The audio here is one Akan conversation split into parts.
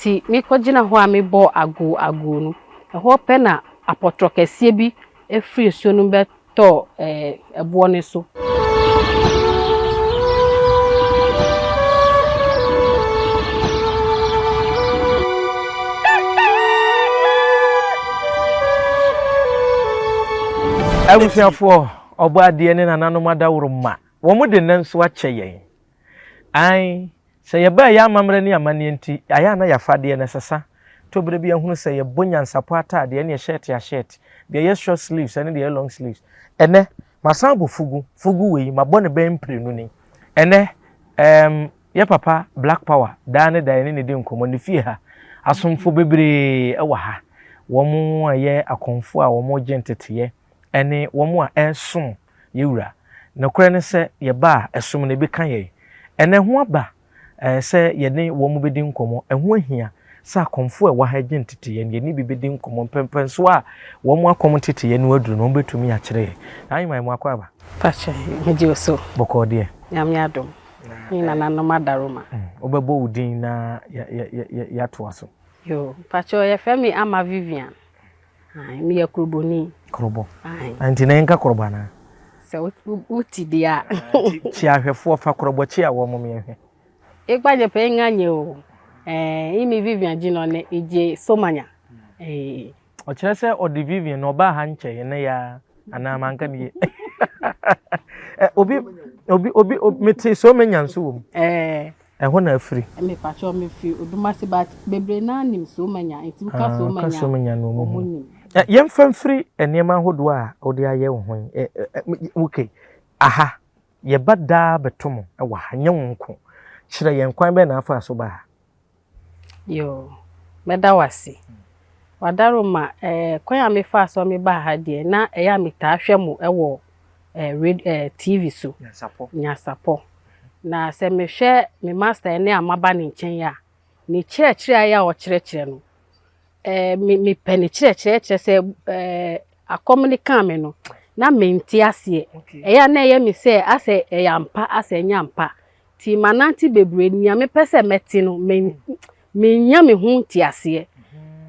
Nti mekɔgyina hɔ a mebɔ agoo agoo no, ɛhɔ pɛ na apɔtorɔ kɛseɛ bi firi nsuo no mu bɛtɔɔ ɛboɔ no so. Abusuafoɔ, Ɔbɔadeɛ ne nananom adaworoma, wɔn de nnɛ nso akyɛ yɛn. Ae, sɛ yɛba ɛyɛ amammerɛ ne amanneɛ nti, ayɛ a na yɛafadeɛ no ɛsesa. Tɔ berɛ bi ahunu sɛ yɛbɔ nyansapɔ ataadeɛ ɛne hyɛɛte ahyɛɛte, deɛ ɛyɛ short sleeves ɛne deɛ ɛyɛ long sleeves. Ɛnɛ, masan abɔ fugu, fugu wei, mabɔ no bɛyɛ mprenu ni. Ɛnɛ, ɛɛm, yɛ papa Black Power, daa ne da yɛne no di nkɔmmɔ, ne fie ha, asomfo bebree wɔ ha. Wɔn a ɛyɛ akɔmfoɔ a wɔregye nteteeɛ ɛne wɔn a ɛresom yɛn Wura. Nokorɛ ne sɛ, yɛba a, ɛsom no ebi ka yɛn. Ɛnnɛ, ɛho aba sɛ yɛne wɔn bɛdi nkɔmmɔ. Ɛho ahia sɛ akɔmfoɔ a ɛwɔ ha gye nteteeɛ no, yɛne bi bɛdi nkɔmmɔ. Mpɛnpɛnsoɔ a wɔn akɔm nteteeɛ no aduru no, wɔbɛtumi akyerɛ yɛn. Ahemman, mo akɔ aba? Pakyɛ, megye wo so. Bɔkɔɔ deɛ? Nyame adom. Ne nananom adaroma. Wobɛbɔ wo din na yɛatoa so. Yoo, pakyɛ yɛfrɛ me Ama Vivian. Ae, meyɛ Kroboni. Krobɔ. Ae. Nti na yɛnka Krobɔ anaa? Sɛ wote deɛ a. Kyia ahwɛfoɔ, fa Krobɔ kyia wɔn mom yɛnhwɛ. Ekpa je pe nga nye o. Eh, imi Vivian Gino ne ije Somanya. Eh. Ɔkyerɛ sɛ ɔde Vivian na ɔbaa ha nkyɛe ɛnɛ yi ara anaa manka ne yie. Obi obi obi mete Somanya nso wɔ mu. Eh. Ɛhɔ na afiri. Mepakyɛw mefi Odumase but bebree naa nim Somanya nti woka ah, Somanya a Somanya no ɔmo nim. Yɛmfa mfiri nneɛma ahodoɔ a wode ayɛ wo ho yi. Okay, aha yɛba daa bɛto mo wɔ ha nyɛ wo nko. Kyerɛ yɛn kwan bɛn na afaa so baa ha. Yoo, mɛda wo ase. Wadaroma, eh, kwan a mefaa so a mebaa ha deɛ, na ɛyɛ a metaa hwɛ mo wɔ eh, red, eh, TV so. Nyansapɔ. Nyansapɔ. Na sɛ mehwɛ me master ne a maba ne nkyɛn a, ne kyerɛkyerɛ a ɛyɛ a ɔkyerɛkyerɛ no, eh, me, mepɛ ne kyerɛkyerɛ kyerɛ sɛ eh, akɔm no kaa me no, na mente aseɛ. Ɛyɛ a na ɛyɛ me sɛ asɛ ɛyɛ ampa, asɛ ɛnyɛ ampa. Nti manante bebree, nea mepɛ sɛ mɛte no, mennya me ho nteaseɛ.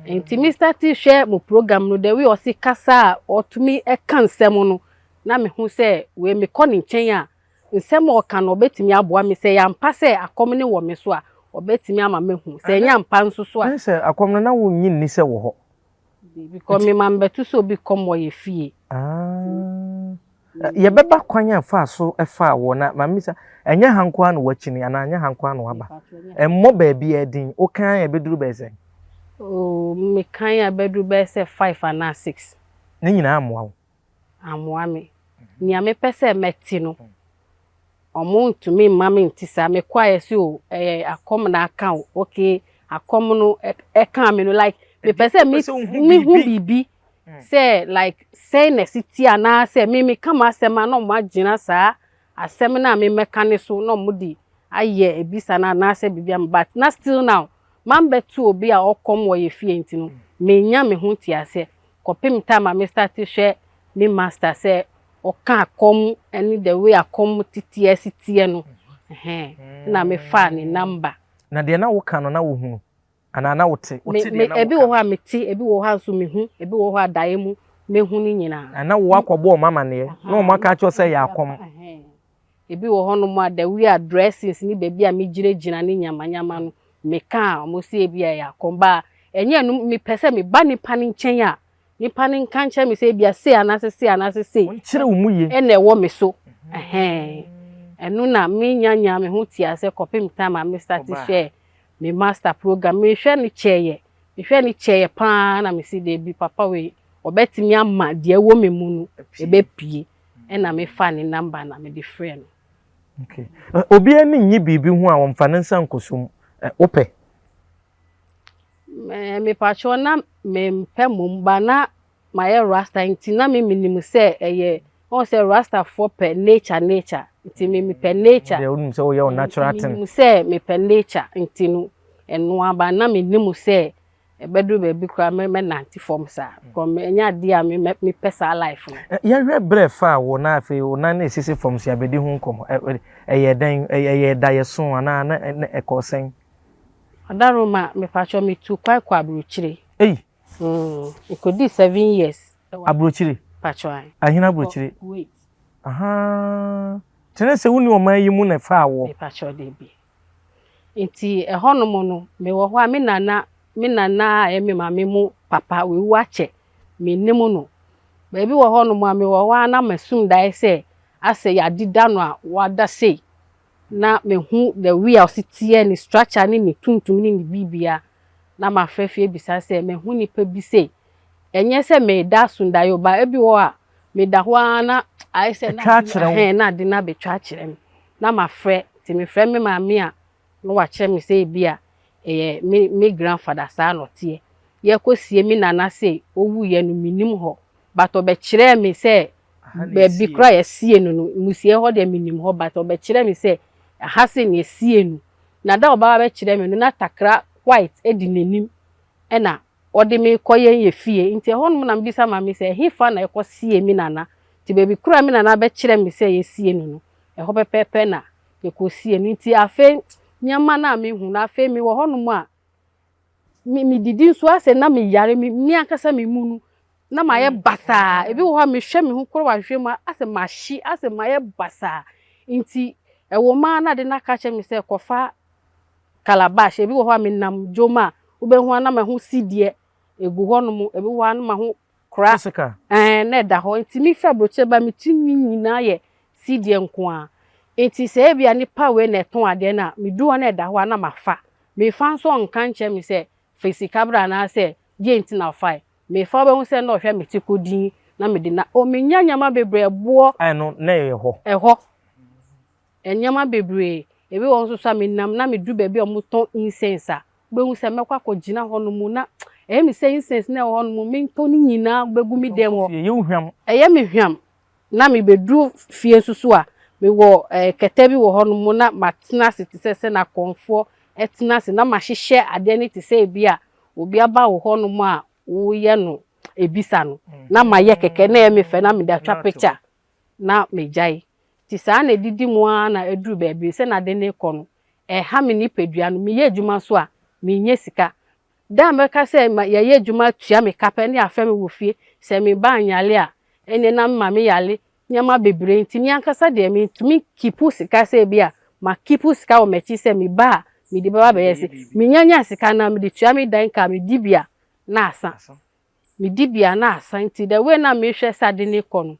Nti me starte hwɛ mo program no, the way ɔse kasa a ɔtumi ka nsɛm no, na mehu sɛ wei mekɔ ne nkyɛn a, nsɛm a ɔka no ɔbɛtumi aboa me. Sɛ ɛyɛ ampa sɛ akɔm no wɔ me so a, ɔbɛtumi ama mahu. Sɛ ɛnyɛ ampa nso so a. Ɛne sɛ akɔm no na wonnye nni sɛ wɔ hɔ. Because me ma mebɛto sɛ obi kɔm wɔ yɛ fie. Ah. Yɛbɛba kwan a ɛfaa so faa woɔ na ma misa, ɛnyɛ ha nko ara na woakyini anaa ɛnyɛ ha nko ara na woaba? Ɛmmɔ baabiara din, wokan a ɛbɛduru bɛyɛ sɛn? Oh, mekan a ɛbɛduru bɛyɛ sɛ five anaa six. Ne nyinaa ammoa wo? Ammoa me. Nea mepɛ sɛ mɛte no, Wɔntumi mma mente saa. Mekɔ a yɛse o ɛyɛ akɔm na aka wo. Okay, akɔm no ɛkaa me no like mepɛ sɛ mehu biribi sɛ like sɛn na ɛsi teɛ anaasɛ me meka m'asɛm a na wɔagyina saa asɛm no a memɛka no so na wɔde ayɛ ebisa no anaasɛ biribi ama but na still now mambɛto obi a ɔkɔm wɔ yɛ fie nti no mennya me ho nteaseɛ kɔpem time a me starte hwɛ me master sɛ ɔka akɔm ne the way akɔm teteɛ si teɛ no ɛhɛn na me faa ne number. Na deɛ na woka no na wohunu anaa na wote? Wote deɛ na woka Ebi wɔ hɔ a mete, ebi wɔ hɔ a nso mehu, ebi wɔ hɔ a daeɛ mu mehu ne nyinaa. Na wo akɔbɔ wɔn amaneɛ na wɔn aka akyerɛ wo sɛ ɛyɛ akɔm. Ebi wɔ hɔnom a the way a dressings ne baabi a megyinagyina ne nyamanyama no meka a wɔn se ebi a ɛyɛ akɔm but ɛnyɛ ɛno mepɛ sɛ meba nipa no nkyɛn a Nipa no nka nkyerɛ me sɛ ebia sei anaasɛ sei anaasɛ sei. Ɔnkyerɛ wo mu yie. Ɛna ɛwɔ me so. Ɛhɛn. Ɛno na me nya nyaa me ho te aseɛ kɔpem time a me start hwɛɛ me master program. Me hwɛ no kyɛeɛ. Me hwɛ no kyɛeɛ paa na me se dabi papa wei ɔbɛtumi ama deɛ ɛwɔ me mu no ɛbɛpue. Ɛna me faa ne number na me de frɛɛ no. Okay. Obi ani nnye biribi ho a ɔmfa ne nsa nkɔsɔ mu. Wopɛ? Me mepakyɛw na mempɛ mmom but na mayɛ rasta nti na me menim sɛ ɛyɛ wohu sɛ rasta foɔ pɛ nature nature nti me mepɛ nature. Deɛ wonim sɛ woyɛ wo natural thing. Nti menim sɛ mepɛ nature nti no ɛno ara but na mennim sɛ ɛbɛduru baabi koraa mɛ mɛnante fam saa because ɛnyɛ adeɛ a me mepɛ saa life no. Yɛnhwɛ berɛ a ɛfaa wo na afei wo nan resisi fam so yɛabɛdi ho nkɔmmɔ. Ɛyɛɛ dɛn? Ɛyɛɛ daeɛso anaa na ɛkɔɔ sɛn? Ɔdaroma, mepakyɛw metu kwan kɔ aburokyire. Ei! Mm, mekɔdii 7 years. Aburokyire? Pakyɛw ae. Ahene aburokyire? Kuwait. Ahaa. Kyerɛ sɛ wonni ɔman yi mu na ɛfaa wɔ? Mepakyɛw, dabi. Nti ɛhɔnom no, mewɔ hɔ a, me nana a ɛyɛ me maame mu papa, wawu akyɛ, mennim no. Baabi wɔ hɔnom a mewɔ hɔ a na masum daeɛ sɛ asɛ yɛadeda no a wada sei na mehu the way a ɔsi teɛ, ne structure ne ne tuntum ne ne biribia, na mafrɛ fie bisa sɛ mehu nipa bi sei. Ɛnyɛ sɛ meda asundaeɛ o, ba ebi wɔ a meda hɔ ara na ayɛ sɛ na Ɛtwa akyerɛ wo. Ɛhɛn, na ade no abɛtwa akyerɛ me na mafrɛ. Nti mefrɛ me maame a, na wakyerɛ me sɛ ebi a ɛyɛ me grandfather saa na ɔteɛ. Yɛkɔsie me nana sei, owuiɛ no menim hɔ, but ɔbɛkyerɛɛ me sɛ baabi koraa yɛsie no, musie hɔ deɛ menim hɔ, but ɔbɛkyerɛ me sɛ aha sei na yɛsie no. Na da a ɔbɛba bɛkyerɛ me no, na takra white di n'anim ɛna ɔde me kɔ yɛn yɛ fie. Nti ɛhɔnom na mebisa maame sɛ ɛhefa na ɛkɔsie me nana. Nti baabi koraa me nana bɛkyerɛ me sɛ yɛsie no, ɛhɔ pɛpɛɛpɛ na yɛkɔsie no. Nti afei nneɛma no a mehu no, afei mewɔ hɔnom a medidi nso asɛ na meyare. Me ankasa me mu no na mayɛ basaa. Ebi wɔ hɔ a mehwɛ me ho koraa wɔ ahwehwɛ mu a, asɛ mahye, asɛ mayɛ basaa. Nti ɛwɔ mu ara na ade no aka kyerɛ me sɛ kɔfa calabash. Ebi wɔ hɔ a menam dwom a wobɛhu a na mahu sideɛ egu hɔnom. Ebi wɔ hɔ a na mahu kora Physical. Ɛɛ, na ɛda hɔ. Nti mefiri aburokyire ba, me tirinwi nyinaa yɛ sideɛ nko ara. Nti sɛ ebia nipa wei na ɛtɔn adeɛ no a, medu hɔ na ɛda hɔ a na mafa. Mefa nso, ɔnka nkyerɛ me sɛ fa sika bra anaasɛ deɛ nti na ɔfae. Mefa, wobɛhu sɛ na ɔhwɛ me ti kɔ din na mede na o menya nneɛma bebree ɛboɔ. Ɛno na ɛyɛ hɔ. Ɛhɔ nneɛma bebree. Ebi wɔ hɔ nso so a menam na medu baabi a wɔtɔn incense a, wobɛhu sɛ mɛkɔ akɔgyina hɔnom na ɛyɛ me sɛ incense na ɛwɔ hɔnom, mentɔ ne nyinaa bɛgu me dɛm hɔ. Ɛyɛ wo hwam. Ɛyɛ me hwam. Na mebɛduru fie nso so a, mewɔ kɛtɛ bi wɔ hɔnom na matena ase te sɛ na akɔmfoɔ ɛtena ase na mahyehyɛ adeɛ no te sɛ ebi a obi aba wɔ hɔnom a woyɛ no ebisa no na mayɛ kɛkɛ na ɛyɛ me fɛ na mede atwa picture na megyae. Nti saa na edidi mu ara na eduru baabi sɛ na ade ne kɔ no ɛha me nipadua no. Meyɛ adwuma so a, menyɛ sika da a mɛka sɛ ma yɛyɛ adwuma tua me ka pɛ ne afɛ me wɔ fie sɛ me ba anyale a, ɛnneɛ na me maame yale, nneɛma bebree. Nti me ankasa deɛ, mentumi keep sika sɛ ebi a ma keep sika wɔ m'akyi sɛ me ba a mede bɛba bɛyɛ sɛ menyanya sika na mede tua me dan ka, medi bi a na asa, medi bi a na asa. Nti the way na mehwɛ sɛ ade ne kɔ no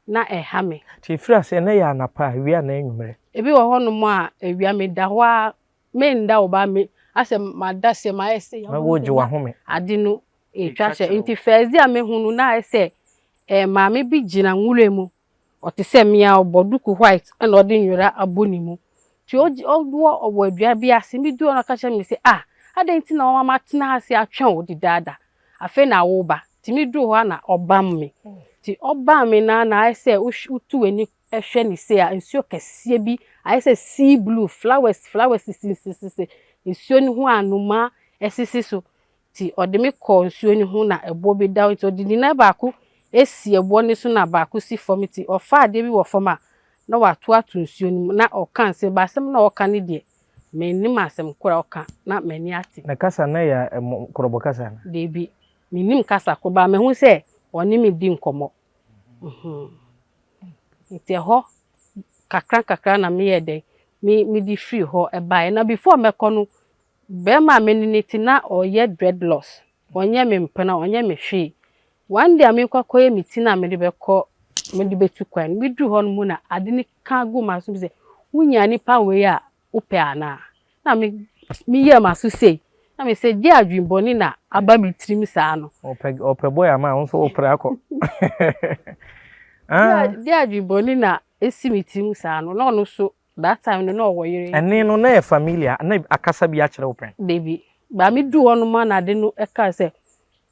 na ɛha me. Nti ɛfiri aseɛ na ɛyɛ anapa a, awia anaa anwummerɛ? Ebi wɔ hɔnom a awia meda hɔ a, menda wo ba me asɛ mada sɛ mayɛ sɛ Na wogye w'ahome. Ade no ɛtwa hyɛ. Nti first day a mehu no na ayɛ sɛ maame bi gyina nwura mu, ɔte sɛ mmea, ɔbɔ duku white ɛna ɔde nwera abɔ ne mu. Nti ɔwɔ ɔwɔ adua bi ase. Mi du hɔ na ɔka kyerɛ me sɛ, "Ah, adɛn nti na wɔma matena ha se atwɛn wo dedaada, afei na awoba?" Nti mi du hɔ a na ɔbam me. Nti ɔbam me na ayɛ sɛ wotu w'ani hwɛ ne se a, nsuo kɛseɛ bi ayɛ sɛ sea blue, flowers flowers sisisisi nsuo no ho a anomaa sisi so. Nti ɔde me kɔɔ nsuo no ho na ɛboɔ bi da hɔ. Nti ɔde ne nan baako esi ɛboɔ no so na baako si fam. Nti ɔfa adeɛ bi wɔ fam a na wato ato nsuo no mu na ɔka nsɛm ba. Asɛm na ɔka no deɛ, mennim asɛm koro a ɔka na m'ani ate. Na kasa na yɛ korɔbɔ kasa no? Deebi, mennim kasa koro ba mehu sɛ ɔne me di nkɔmmɔ. Nti ɛhɔ kakra kakra na meyɛ dɛn, me mede firi hɔ ɛbaeɛ. Na before mɛkɔ no, bɛrima a me ne ne te na ɔyɛ dreadlocks. Ɔnyɛ me mpena, ɔnyɛ me hwee. One day a mekɔ akɔyɛ me ti na mede bɛkɔ, mede bɛtu kwan no, meduru hɔ no mu na ade no ka gu m'aso sɛ, "Wonya nipa wei a wopɛ anaa?" Na me meyɛɛ m'aso sei na me sɛ gye adwenbɔne na aba me tirim saa no. Ɔpɛ bɔyɛ ama wo nso wopere akɔ. Gye adwenbɔne na esi me tirim saa no. Na ɔno so that time no na ɔwɔ yere. Ɛne no na yɛ familiar na akasa bi akyerɛ wo pɛn? Debi, ba me du hɔ no mu a na ade no ɛka sɛ,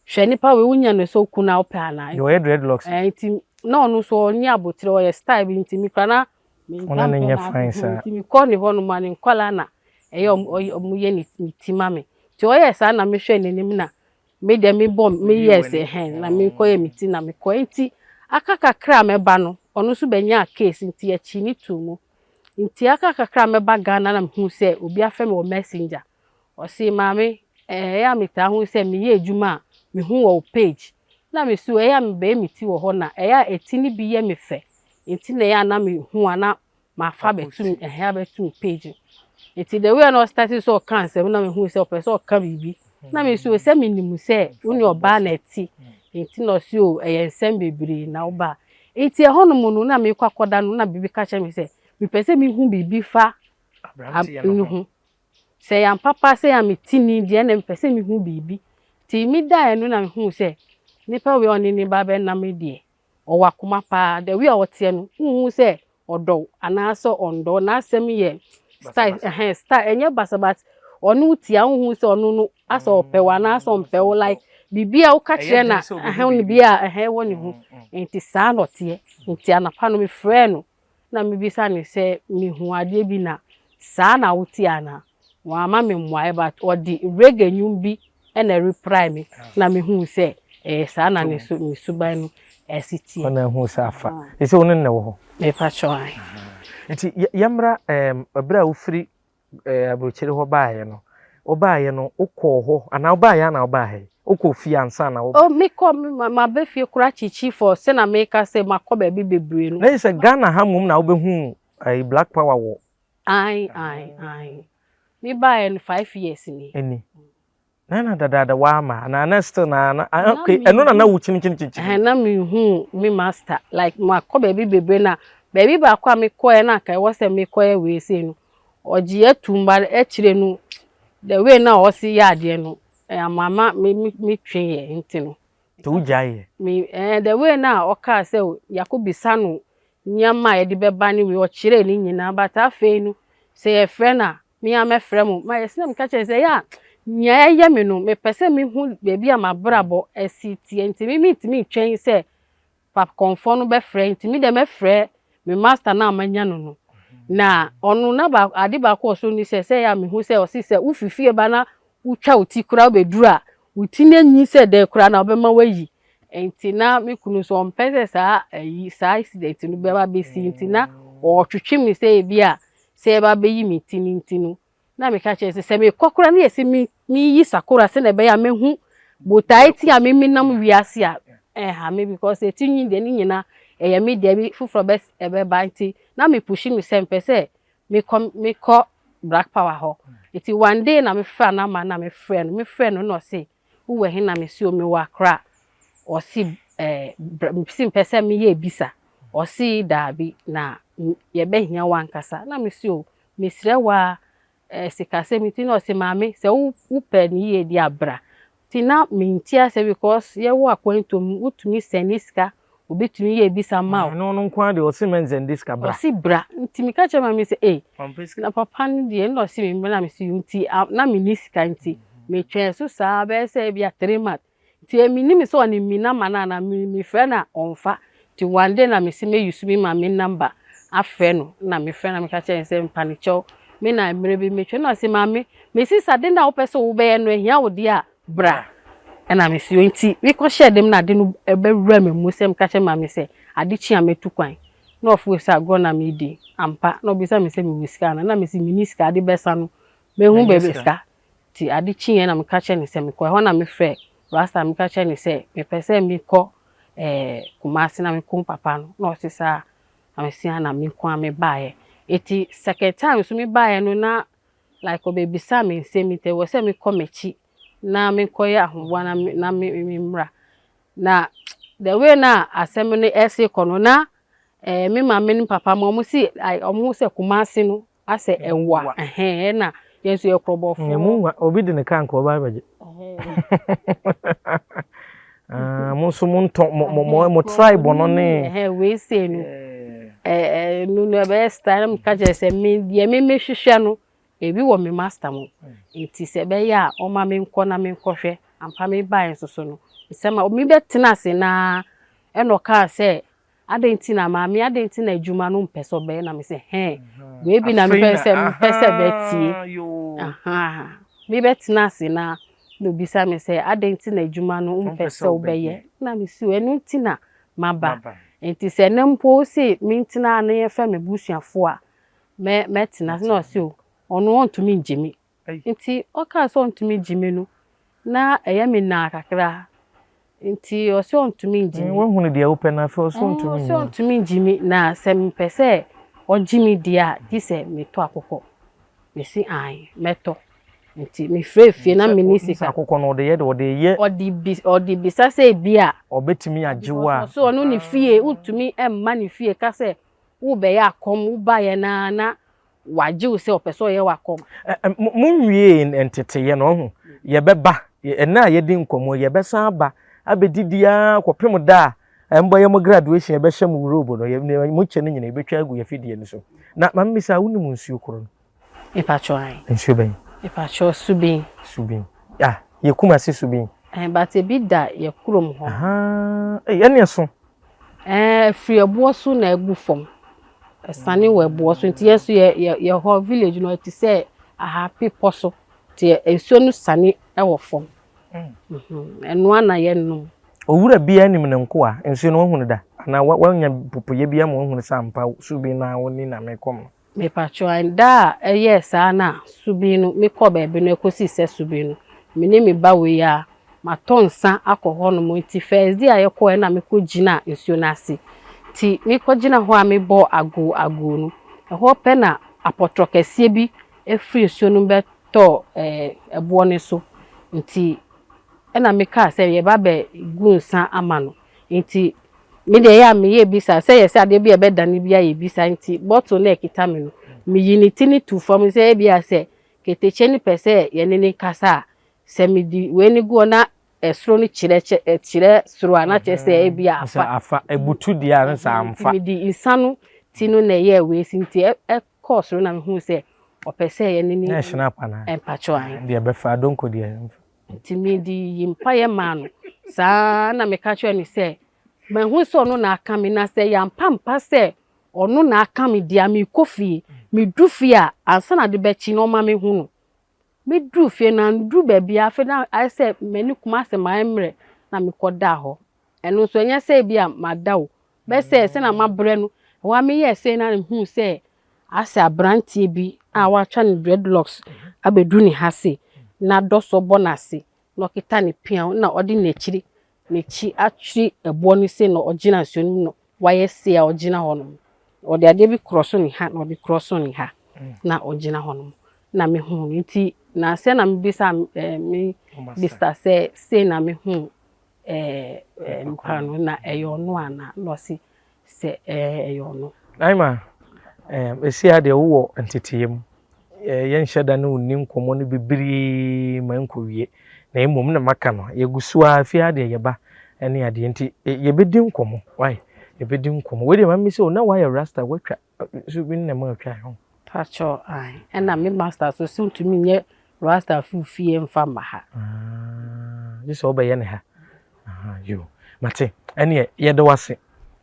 "Hwɛ, nipa wei wonya no sɛ okunu a wopɛ anaa?" Deɛ ɔyɛ dreadlocks. Ɛɛ, nti na ɔno nso ɔnyɛ abotire, ɔyɛ style bi, nti mi kora na Ɔno ne nyɛ fine saa. Nti mekɔ ne hɔ nom a, ne nkɔlaa na ɛyɛ ɔmo yɛ ne ti ma me. Nti ɔyɛ saa na mehwɛ n'anim na me deɛ mebɔ meyɛɛ sɛ hɛn na mekɔyɛ me ti na mekɔ. Nti aka kakra a mɛba no, ɔno nso bɛnyaa case nti yɛkyi ne too mu. Nti aka kakra a mɛba Ghana na mehu sɛ obi afrɛ me wɔ Messenger. Ɔse maame ɛyɛ a metaa hu sɛ meyɛ adwuma a mehu wɔ wo page. Na me so ɛyɛ a mebɛyɛ me ti wɔ hɔ na ɛyɛ a ɛti no bi yɛ me fɛ nti na ɛyɛ a na mehu a na mafa abɛto ɛhɛn abɛto me page. Nti the way a na ɔstarte sɛ ɔka nsɛm na mehu sɛ ɔpɛ sɛ ɔka biribi. Na me so sɛ menim sɛ wo ne ɔbaa na ɛte nti na ɔse o ɛyɛ nsɛm bebree na woba. Nti ɛhɔnom no na mekɔ akɔda no na biribi ka kyerɛ me sɛ mepɛ sɛ mehu biribi fa ne ho. Sɛ ɛyɛ ampa paa sɛ ɛyɛ a mete ni deɛ ɛna mepɛ sɛ mehu biribi. Nti medaeɛ no na mehuu sɛ nipa wei a ɔne ne ba bɛnam yi deɛ ɔwɔ akoma paa. The way a ɔteɛ no wonhu sɛ ɔdɔ wo anaasɛ ɔndɔ wo. N'asɛm yɛ style ɛhɛn style ɛnyɛ basa but ɔne wo te a wonhu sɛ ɔno no asɛ ɔpɛ wo anaasɛ ɔmpɛ wo like biribi a woka kyerɛ no a ɛhɛn bi a ɛhɛn wɔ ne ho. Nti saa na ɔteɛ. Nti anɔpa no mefrɛɛ no na mebisa no sɛ mehu adeɛ bi na saa na wote anaa? Wamma me mmuaeɛ but ɔde reggae nnwom bi na ɛreply me na mehuu sɛ ɛyɛ saa na ne su ne suban no ɛsi teɛ. Ɔna ehuu sɛ afa. Ɛsɛ wo ne no na ɛwɔ hɔ? Mepakyɛw ae. Nti yɛmmra ɛɛm ɛberɛ a wofiri ɛɛ aburokyire hɔ baeɛ no, wobaeɛ no wokɔɔ hɔ anaa wobaeɛ ara na wobaa ha yi? Wokɔɔ fie ansa na wo. Oh mekɔ maba fie koraa kyikyi for sɛnea meka sɛ makɔ baabi bebree no. Na kyerɛ sɛ Ghana ha mmom na wobɛhuu ɛyi Black Power wɔ. Ae ae ae. Me baeɛ no 5 years ni. Ni. Na na dadaada wama anaa na still na na okay ɛno na na wo kyini kyini kyini. Ɛhɛn na menhuu me master like makɔ baabi bebree na baabi baako a mekɔɛ na anka ɛwɔ sɛ mekɔyɛ wei sei no ɔgye atum but akyire no the way na ɔsi yɛ adeɛ no ama me me metwe yɛ nti no. Nti wogyae yɛ? Me ɛɛ the way na ɔkaa sɛ yɛakɔbisa no nneɛma a yɛde bɛba ne wei ɔkyerɛɛ ne nyinaa but afei no sɛ yɛfrɛ no a me ara mɛfrɛ mo ma yɛsɛ na meka kyerɛ sɛ ɛyɛ a nea ɛyɛ me no mepɛ sɛ mehu baabi a m'abrabɔ asi teɛ nti me mentumi ntwɛn sɛ papkɔmfoɔ no bɛfrɛ nti me deɛ mɛfrɛ me master no a manya no no na ɔno na ba ade baako a ɔso ni sɛ sɛ ɛyɛ a mehu sɛ ɔse sɛ wofi fie ba na wotwa wo ti koraa wobɛduru a wo ti no anyi sɛ dɛn koraa na ɔbɛma woayi nti na me kunu nso ɔmpɛ sɛ saa ayi saa accident no bɛba bɛsi nti na ɔretwetwe me sɛ ebi a sɛ yɛba bɛyi me ti no nti no na meka kyerɛ sɛ sɛ mekɔ koraa ne yɛsɛ me meyi sakora sɛnea ɛbɛyɛ a mehu botae ti a me menam wiase a ɛha me because eti nwi deɛ ne nyinaa ɛyɛ me deɛ bi foforɔ bɛ ɛbɛba nti na me push me sɛ mpɛ sɛ mekɔ mekɔ Black Power hɔ nti one day na mefra number na mefrɛ no mefrɛ no na ɔse wowɔ he na mesi o mewɔ Accra ɔse ɛɛ si mpɛ sɛ meyɛ ebisa ɔse daabi na yɛbɛhia wo ankasa na mesi o mesrɛ wo a ɛɛ sikasɛm nti na ɔse maame sɛ wo wopɛ ne yie di abra nti na mente ase because yɛwɔ akwantuo mu wotumi send sika obi tumi yɛ ebisa ma wo. Ɛno no nko ara deɛ ɔse mɛnsend sika bra. Ɔse bra nti meka kyerɛ maame sɛ ee na papa no deɛ ɛna ɔse me mbra na mese nti na menni sika nti metwɛn so saa bɛyɛ sɛ ebia 3 months nti menim sɛ ɔne mi number no anaa mefrɛ no a ɔmfa nti one day na mese mɛuse me maame number afrɛ no na mefrɛ no na meka kyerɛ no sɛ mpanikyɛw me na mmerɛ bi metwɛn na ɔse maame mesi sɛ ade no a wopɛ sɛ wobɛyɛ no ahia wo deɛ a bra ɛna mesi o nti mekɔhyɛɛ dɛm na ade no ɛbɛwura me mu sɛ meka kyerɛ maame sɛ ade kye a mɛtu kwan na ɔfo sɛ agorɔ na medi ampa na ɔbisa me sɛ mewɔ sika ana na mesi menni sika ade bɛsa no mehu baabi sika nti ade kyeeɛ na meka kyerɛ no sɛ mekɔ ɛhɔ na mefrɛ rasta meka kyerɛ no sɛ mepɛ sɛ mekɔ ɛɛ Kumasi na mekɔ papa no na ɔse saa na mesi na me nko a mebaeɛ eti second time nso mebaeɛ no na like ɔbɛbisa me nsɛm nti ɛwɔ sɛ mekɔ m'akyi na mekɔyɛ ahoboa na me na me mmra na the way na asɛm no ɛsi kɔ no na ɛɛ me maame ne papa ma ɔmo si ɔmo sɛ Kumasi no asɛ ɛwa ɛhɛn ɛna yɛn nso yɛ korɔbɔfoɔ. Ɛmu nwa obi de ne kaa nka ɔba abɛgye. Ah, mo nso mo ntɔ mo mo mo mo tribe no ne. Ɛhɛn wei sei no ɛɛ no no ɛbɛyɛ style na meka kyerɛ sɛ me deɛ me mehwehwɛ no ebi wɔ me master mu nti sɛ ɛbɛyɛ a ɔma me nkɔ na me nkɔhwɛ ampa me baeɛ nso so no nsɛm a omi bɛtena ase naa ɛna ɔkaa sɛ adɛn nti na maame adɛn nti na adwuma no mpɛ sɛ ɔbɛyɛ na me sɛ hɛn wei bi na mepɛ sɛ mepɛ sɛ bɛtie me bɛtena ase na na obisa me sɛ adɛn nti na adwuma no mpɛ sɛ wobɛyɛ na me si ɛno nti na maba nti sɛ ne mpo se mentena na yɛfrɛ me busuafoɔ a mɛ mɛtena ase na ɔse o ɔno ɔntumi ngye me. Nti ɔkaa sɛ ɔntumi ngye me no, na ɛyɛ me naa kakra. Nti ɔse ɔntumi ngye me. Woahunu deɛ wopɛ no afei ɔse ɔntumi ngye. Ɔse ɔntumi ngye me na sɛ mepɛ sɛ ɔgye me deɛ a gye sɛ metɔ akokɔ. Mese aane mɛtɔ. Nti mefrɛɛ fie na menni sika. Akokɔ no ɔde yɛ de ɔde yɛ. Ɔde bisa sɛ ebia. Ɔbɛtumi agye wo a. Ɔse ɔno ne fie wontumi mma ne fie ka sɛ worebɛyɛ akɔm wobaeɛ no ara na Wagye wo sɛ ɔpɛ sɛ ɔyɛ w'akɔm. Monwiee nteteeɛ no, ɔho, yɛbɛba, ɛnnɛ a yɛdi nkɔmmɔ yi, yɛbɛsan aba abɛdidi ara kɔpem da a ɛmbɔyɛ mo graduation yɛbɛhyɛ mo robe no, mo kyɛ no nyina yɛbɛtwa agu yɛn afidie no so. Na ma memmisa, wonim nsuo koro no? Mepakyɛw ae. Nsuo bɛn? Mepakyɛw, Subin. Subin. Ah, yɛ Kumasi Subin. Ɛɛ, but ebi da yɛ kurom hɔ. Ahaa, ei, ɛne ɛso. Ɛɛ, ɛfiri ɛboɔ so na ɛgu fam. Ɛsane wɔ ɛboɔ so nti yɛn nso yɛ yɛ yɛ hɔ village no ɛte sɛ aha bepɔ so nti nsuo no sane wɔ fam. Ɛno ara na yɛnom. Owura biara nim ne nkoa. Nsuo no wahunu da? Anaa wanya popoeɛ bi ama wahunu sɛ ampa su bi na wo ni na mekɔm no? Mepakyɛw, ae, da a ɛyɛɛ saa no a subin no, mekɔɔ baabi no ɛkɔsii sɛ subin no, me ne me ba wei a, matɔ nsa akɔ hɔnom nti first day a yɛkɔeɛ na mekɔgyinaa nsuo no ase. Nti mekɔgyina hɔ a mebɔɔ agoo agoo no, ɛhɔ pɛ na apɔtorɔ kɛseɛ bi firi nsuo no mu bɛtɔɔ ɛboɔ no so. Nti ɛna mekaa sɛ yɛba abɛgu nsa ama no. Nti Me deɛ ɛyɛ a meyɛ bi saa, sɛ yɛ sɛ adeɛ bi a ɛbɛdane bi ayɛ bi saa nti bottle no a ɛkita me no, meyi ne ti no to fam sɛ ebia sɛ ketekye no pɛ sɛ yɛne no kasa a, sɛ mede wei no gu hɔ na ɛsoro no kyerɛ kyerɛ soro a na kyerɛ sɛ ebia afa. Sɛ afa, ɛbutu deɛ a na sɛ amfa. Nti mede nsa no ti no na ɛyɛɛ wei si nti ɛkɔɔ soro na mehuu sɛ ɔpɛ sɛ yɛne no. Na ɛhyɛn apa no. Mpakyɛw ahe. Deɛ ɛbɛfa adonko deɛ. Nti mede yii mpaeɛ maa no saa ara na meka kyerɛɛ no sɛ, mahu sɛ ɔno na aka me na sɛ ɛyɛ ampa ampa sɛ ɔno na aka me deɛ a, merekɔ fie. Medu fie a, ansa na ade bɛkye no ɔma mehu no. Meduru fie no, anduru baabiara, afei na ayɛ sɛ m'ani kum asɛ mayɛ mmerɛ na mekɔdaa hɔ. Ɛno nso ɛnyɛ sɛ ebia mada o, bɛyɛ sɛ sɛnea mabrɛ no, ɛhɔ ara meyɛɛ sei na mehuu sɛ asɛ aberanteɛ bi a watwa ne dreadlocks abɛduru ne ha sei, na dɔsɔ bɔ n'ase, na ɔkita ne pea na ɔde n'akyiri n'akyi atwere ɛboɔ no sei na ɔgyina nsuo no mu na wayɛ sei a ɔgyina hɔnom. Ɔde adeɛ bi krɔso ne ha na ɔde krɔso ne ha na ɔgyina hɔnom na mehuu no. Nti nansa na mebisa me bisa sɛ sei na mehuu ɛɛ nipa no na ɛyɛ ɔno anaa na ɔse sɛ ɛɛ ɛyɛ ɔno. Naima, ɛɛ esi ha deɛ wowɔ nteteeɛ mu. Yɛnhyɛ da ne wo nni nkɔmmɔ no bebree ma nkɔwie. Na mmom na maka no, yɛgu so ara fie ha deɛ yɛba ne adeɛ nti yɛbɛdi nkɔmmɔ. Wai, yɛbɛdi nkɔmmɔ. Wei deɛ ma mmisa o, na woayɛ rasta, woatwa so bi na ɛma atwa ho? Pakyɛw ae, ɛna me master so se wontumi nyɛ rasta firi fie mfa mma ha. Ah, gye sɛ wobɛyɛ ne ha. Aha, yo. Mate, ɛneɛ yɛda wo ase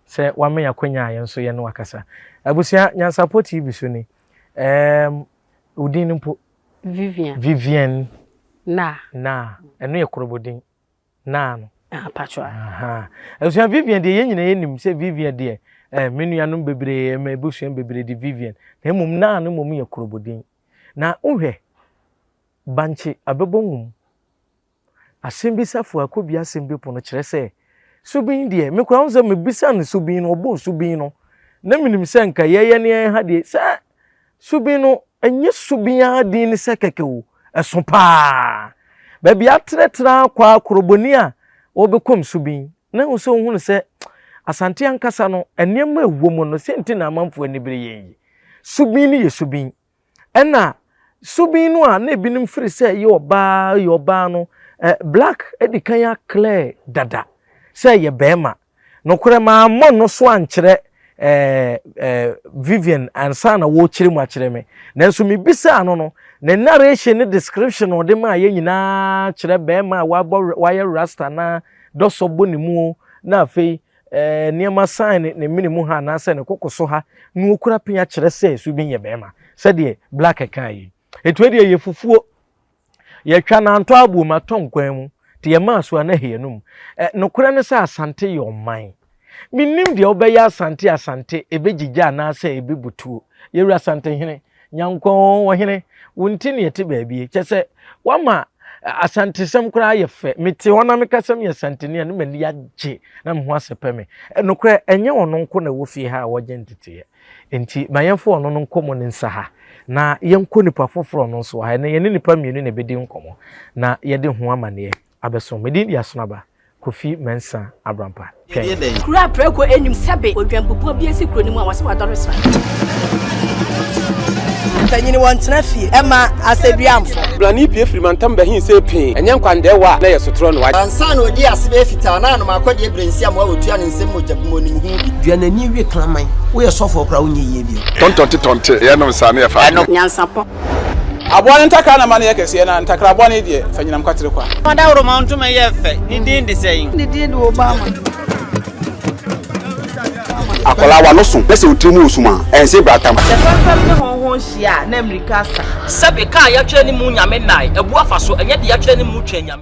sɛ woama yɛn akwanya a yɛn nso yɛne wo akasa. Abusua, Nyansapɔ TV so ni. Ɛɛm, wo din no mpo? Vivian. Vivian. Naa. Naa, ɛno yɛ korobodin. Naa no. Ah, patrɔ. Aha. Abusua Vivian deɛ yɛn nyinaa yɛnim sɛ Vivian deɛ eh, me nuanom bebree, me abusua bebree de Vivian. Na mmom Naa no mmom yɛ korobodin. Na wohwɛ, bankye abɛbɔ nwom. Asɛm bi safo akɔbi asɛm bi pono kyerɛ sɛ Subin deɛ, me koraa wo sɛ mebisa no Subin no, ɔbɔɔ Subin no, na menim sɛ nka yɛyɛ ne yɛn ha deɛ, sɛ Subin no, ɛnyɛ Subin ara din ne sɛ kɛkɛ o, ɛso paa. Baabi atenatena akɔ a koroboni a wɔbɛkɔm Subin, na ɛho sɛ wohunu sɛ Asante ankasa no, nneɛma ɛwɔ mu no, sɛ nti na amanfoɔ ani bere yɛn yi. Subin no yɛ Subin. Ɛna subin no a na ebinom firi sɛ ɛyɛ ɔbaa yɛ ɔbaa no eh, black adi kan aklɛ dada sɛ ɛyɛ bɛrima. Nokorɛ mammɔ no so ankyerɛ eh, eh, Vivian ansa na wɔrekyerɛ mu akyerɛ me. Nanso mebisaa no no, ne narration ne description a ɔde maa yɛ nyinaa kyerɛ bɛrima a wabɔ wayɛ rasta na dɔsɔ bɔ ne mu na afei eh, nneɛma san ne, ne mene mu ha anaasɛ ne koko so ha na okura pea kyerɛ sɛ so bi nyɛ bɛrima sɛdeɛ black kaa yi. Etu deɛ yɛ fufuo yɛtwa nantɔ aboom atɔ nkwan mu te yɛ maa so a na hɛ anum. Eh, nokorɛ ne sɛ Asante yɛ ɔman. Mennim deɛ wobɛyɛ Asante Asante ɛbɛgyigya anaasɛ ɛbɛbutuo. Yɛwura Asantehene. Nyankɔn ɔhene, wo nti na yɛte baabi yi. Kyerɛ sɛ, woama Asantesɛm koraa ayɛ fɛ. Mete hɔ na meka sɛ meyɛ Asanteni a, na m'ani agye na me ho asɛpɛ me. Nokorɛ, ɛnyɛ ɔno nko na ɛwɔ fie ha a ɔregye nteteeɛ. Enti ma yɛmfa ɔno no nkɔmmɔ no nsa ha, na yɛnkɔ nipa foforɔ no nso ha. Ɛnnɛ, yɛne nnipa mmienu na ɛbɛdi nkɔmmɔ na yɛde ho amanneɛ abɛso. Me din de Asonaba Kofi Mensah Abrampa. Twɛn. Kuro a prako nnim sɛbe odwanbubuo bi asi kuro no mu a wɔse wadɔre sra. Mpanyin wɔntena fie mma asɛduamfo. Blani pue firi mantam bɛhe see pee, ɛnyɛ nkwandɛɛwa a na ɛyɛ sotorɔ no. Ansa na odii ase bɛyɛ fitaa na anom akɔdeɛ berɛ nsi amoa wɔtua ne nsam mogya bi mu onim ho bi. Dua n'ani we kraman. Woyɛ sɔfoɔ koraa wonyɛ yie bio. Tɔntɔnte tɔnte yɛnom saa ne yɛfa adwene. Nyansapɔ. Aboa no ntakra na ma no yɛ kɛseɛ, na ntakra bɔne deɛ, fa nyinam kwatere kwa. Ɔdawuroma ntoma yɛ fɛ, ne din de sɛn? Ne din de Obama. Akwadaa w'ano so na sɛ wo tiri mu wɔ sum a, ɛnse bratam. Sɛ fɛmfɛm ne hɔnho hyia a, na mmirika asa. Sɛbe, ka a yɛatwerɛ ne mu Nyame nnae, abu afa so, ɛnyɛ deɛ yɛatwerɛ ne mu Twɛn Nyame.